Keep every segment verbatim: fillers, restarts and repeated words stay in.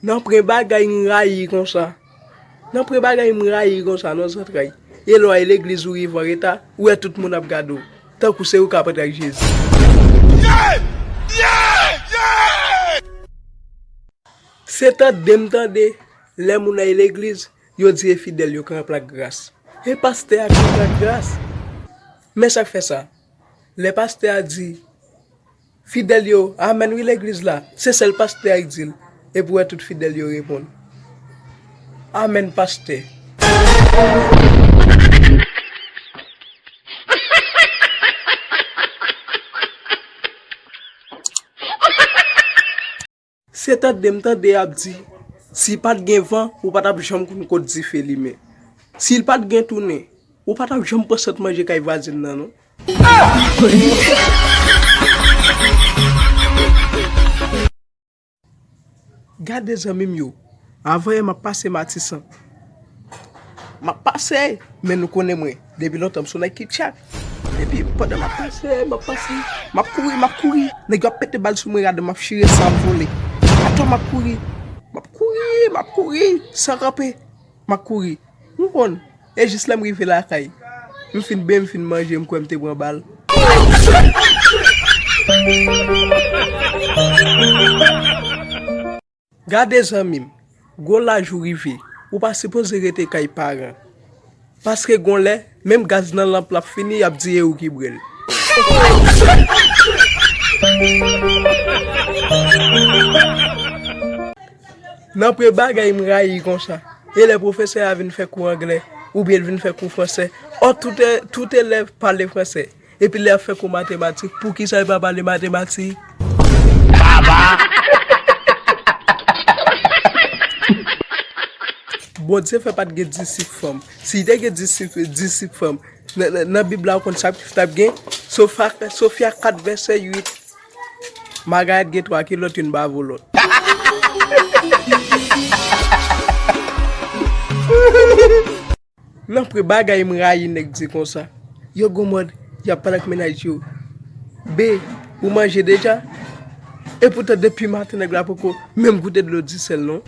Nan pwen bagay m rayi konsa. Nan pwen bagay m rayi konsa nan zantray. E lè w al legliz ou rive an reta, ou wè tout moun ap gade w. Tankou se ou k ap antre ak Jezi. Se tande m tande, lè moun al legliz, yo di e fidèl yo k ranpli ak gras. E pastè a k ranpli ak gras. Men sa k fè sa. Lè pastè a di, fidèl yo, amèn wi legliz la, se sèl pastè a ki di l, epi w wè tout fidèl yo reponn, amèn pastè. Se tande m tande y ap di, si pa t gen van, ou pa t ap janm konn kot dife limen. Si l pa t gen tounen, ou pa t ap janm pran sant manje kay vwazen nan, non. Gade zanmi m yo, avan yè m ap pase Matisan. M ap pase, men nou konnen mwen, depi lontan m se yon nèg ki tchak. Epi pandan m ap pase, m ap pase, m ap kouri, m ap kouri. Nèg yo ap pete bal sou mwen, gade m ap chire san, m ap vole. Atò m ap kouri, m ap kouri, m ap kouri, san kanpe, m ap kouri. M konn, e jis lè m rive lakay, m fin benyen, m fin manje, m kwè m te pran bal. Gade zanmi m, gwo laj ou rive, ou pa sipoze rete kay paran. Paske gon lè, menm gaz nan lanp la ap fini, y ap di e ou ki boure l. Nan pwen bagay m rayi konsa, e lè pwofesè a vin fè kou anglè, oubyen l vin fè kou fransè, ò, tout, tout elèv pale fransè. Epi lè y ap fè kou matematik, poukisa yo pa pale matematik? Baba! Bondye fè pa t gen disip fanm. Si te gen disip, disip fanm, nan, nan, nan Bib la, ou konn sa k t ap gen? Sofya, Sofya kat vèsè uit. Magayèt gen twa kilòt, youn ba vo lòt. Nan pwen bagay m rayi nèg di konsa. Yo gon mòd, y ap pale ak mennaj yo. Be, ou manje deja? Epoutan depi maten nèg la poko menm goute dlo disèl non.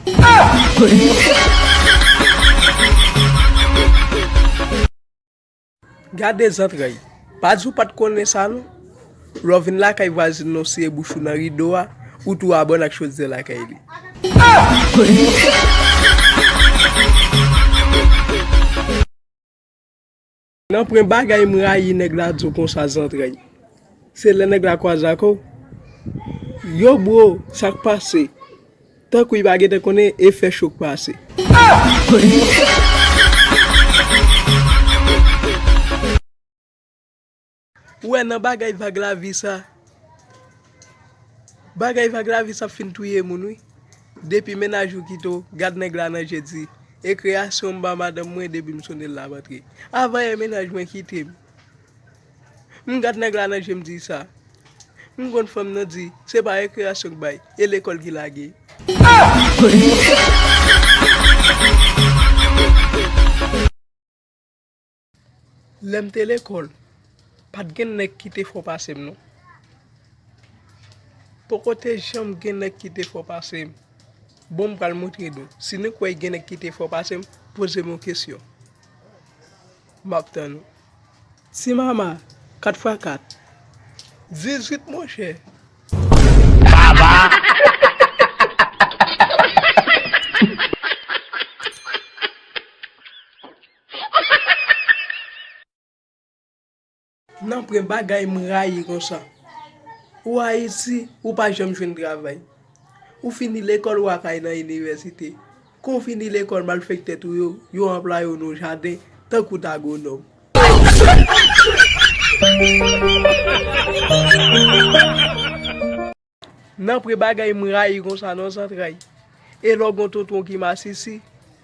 Gade zantray. Pa di w pa t konnen sa non. Lè w vin lakay vwazin nan w siye bouch ou nan rido a, ou tou abòne ak chodyè lakay li. Nan pwen bagay m rayi nèg la di w konsa zantray. Se lè nèg la kwaze ak ou. Yo bro, sa k pase? Tankou li pa gentan konnen efè cho k pase. Ou wè nan bagay vag lavi sa. Bagay vag lavi sa ap fin touye moun wi. Depi mennaj ou kite w, gad nèg la nan je di, e kreyasyon m ba madanm mwen depi m sonnen l ap antre. Avan yè mennaj mwen kite m. M gad nèg la nan je m di sa. M konn fanm nan di, se pa rekreyasyon k bay, e lekòl ki lage. Lè m te lekòl, pa t gen nèg ki te fò pase m non. Poko te janm gen nèg ki te fò pase m. Bon, m pral montre nou. Si nou kwè gen nèg ki te fò pase m, poze m yon kesyon. M ap tann ou. Ti mama, kat fwa kat. Dizuit, monchè. Baba! Nan pwen bagay m rayi konsa. Ou Ayiti, ou pa janm jwenn travay. Ou fini lekòl, ou al kay nan inivèsite. Kon w fini lekòl, malfektè tou yo, yo anplwaye w nan jaden, tankou t agonòm. Nan pwen bagay m rayi konsa nan zantray. E lè w gon tonton ki masisi,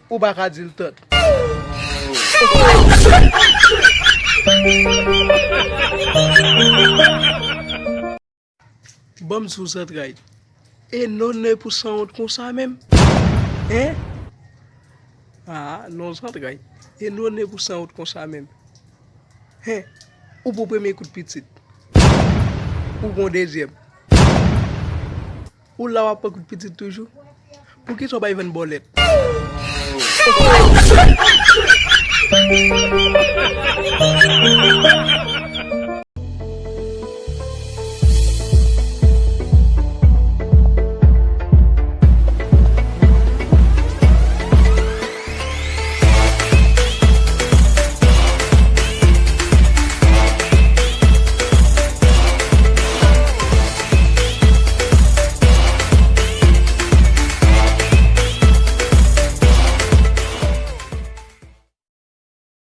ou pa ka di l tant. Ban m di w zantray. E nonne pou sanwont konsa menm? Hen? Ah, non zantray. E nonne pou sanwont konsa menm? Hen? Ou pou premye kout pitit. Ou gon dezyèm. Ou la w ap pran kout pitit toujou. Poukisa w pa vann bòlèt?